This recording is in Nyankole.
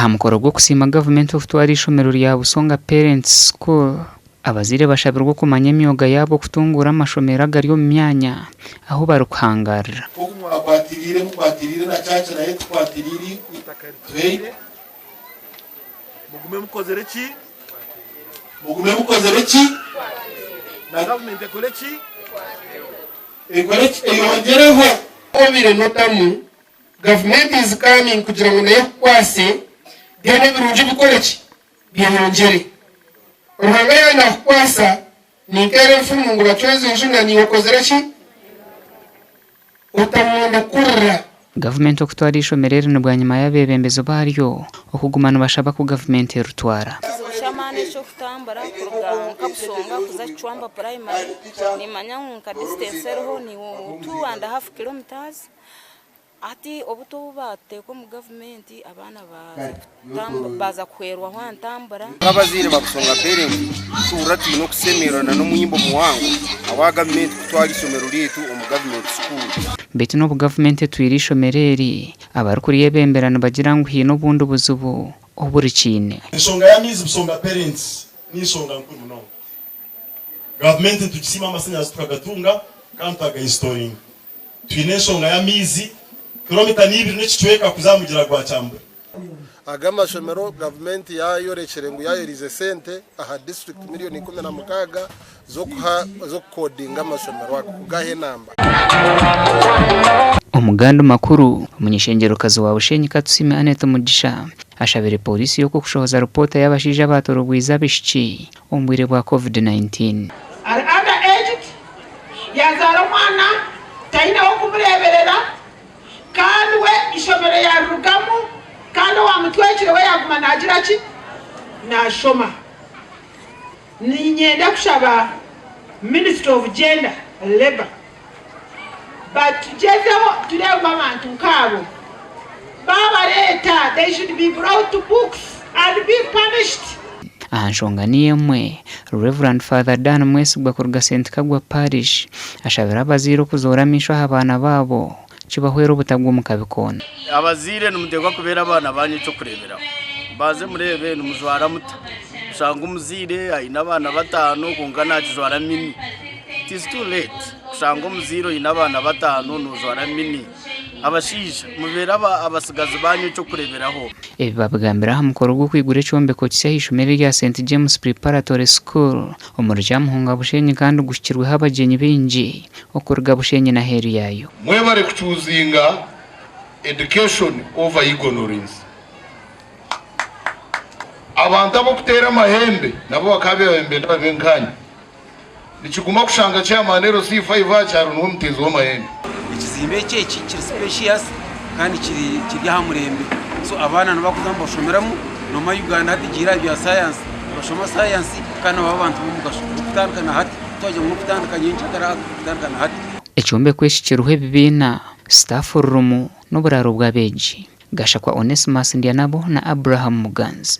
Aha mukoro gw'okusiima gavumenti okutwara eishomero rya Busonga Parents School, abazaire bashabirwe okumanya emyoga yaabo okutunguura amashomero agari omu myanya ahu barikuhangaarira. Nk'oku mwakwatiriire, mukwatiriire na church nayo etukwatiriire eitaka rituhaire. Mugume mukozire ki? Mugume mukozire ki? Na gavumenti ekore ki? Ekore ki? Eyongyereho. Obaire notamu Gavumenti is coming kugira ngu nayo ekukwase byona ebirungi bikore ki? Byeyongyere. Ruhanga yaaba nakukwasa ninkeera enfumu ngu bacweze enju na niiwe okozire ki? Otamunda kurira. Gavumenti okutwara eishomero eri ni bwanyima y'abeebembezi baaryo okuguma nibashaba ku gavumenti eritwara. Ekizibu ky'amaani eky'okutambura kuruga nka Busonga kuza Kicwamba Primary, nimanya ngu nka distance eriho ni 2.5 kilometres. Hati obuto obu baateeka omu gavumenti abaana baaza kuhwerwaho aha ntambura. Nk'abazaire ba Busonga Parent, nituhurira twine okusemererwa na n'omuhimbo muhango ahabwa gavumenti kutwara eishomero ryaitu omu gavumenti school. Beitu n'obu gavumenti etwire eishomero eri, abarikuryebembera nibagira ngu haine obundi buzibu oburikiine. Enshonga y'amaizi Busonga Parents n'enshonga nkuru munonga. Gavumenti nitugisiima amasanyarazi tukagatunga kandi twagainsitoringa. Twine enshonga y'amaizi kilomita n'ibiri n'ekicweka kuza aha mugyera gwa Kyambura. Aga amashomero gavumenti yayorekire ngu yayerize sente aha disiturikiti miriyoni 16 z'okuha z'okukodinga amashomero ago kugaha enamba. Omu gandi makuru, omuny'eishengyerokazi wa Bushenyi Katusiime Annet Mugisha ashabire pooriisi y'oku kushohoza ripoota y'abashaija abatorobwize abaishiki omu bwire bwa Covid 19. Ari under aged, Yaazaara omwana taine w'okumureeberera kandi we eishomero yaarirugamu kandi owaamutwekire we yaaguma naagira ki? Naashoma. Niinyenda kushaba Ministry of Gender, Labour batugyezeho tureebe ngu abantu nkaabo baabareeta they should be brought to books and be punished. Aha nshonga niyo emwe, Rev. Father Dan Mwesigwa kuruga St Kagwa Parish ashabire abazaire okuzoora amaisho aha baana baabo kibahwere obutagwa omu kabi koona. Abazaire nimuteekwa kubeera abaana baanyu eky'okureeberaho. Mubanze mureebe nimujwara muta. Oshanga omuzaire aine abaana bataano kwonka naakijwara mini. It is too late kushanga omuzaire oine abaana bataano noojwara mini. Abashaija, mubeere abatsigazi baanyu eky'okureeberaho. Ebi babigambire aha mukoro gw'okwigura ekyombeko kisya aha ishomero erya Saint James Preparatory School omuri Kyamuhunga Bushenyi kandi guhikirweho abagyenyi baingi okuruga Bushenyi n'aheeru yaayo. Mwebare kucuuzinga education over ignorance. Abantu ab'okuteera amahembe nabo bakaba nibenda babe nkaanye. Nikiguma kushanga chairman LC5 aha kyaro niwe muteezi w'amahembe. Ekizimbe eki eki kiri spacious kandi kiri kiri aha murembe so abaana nibakuza nibashomeramu noomanya Uganda hati egiire aha bya sayansi nibashoma sayansi kandi nibaba abantu b'omugasho okutandika na hati twagira ngu n'okutandika nyencakare okutandika na hati. Ekyombeko eki kiriho ebibiina, staff room n'oburaaro bw'abeegi. Gashakwa Onesmus Ndyanabo na Abraham Muganzi.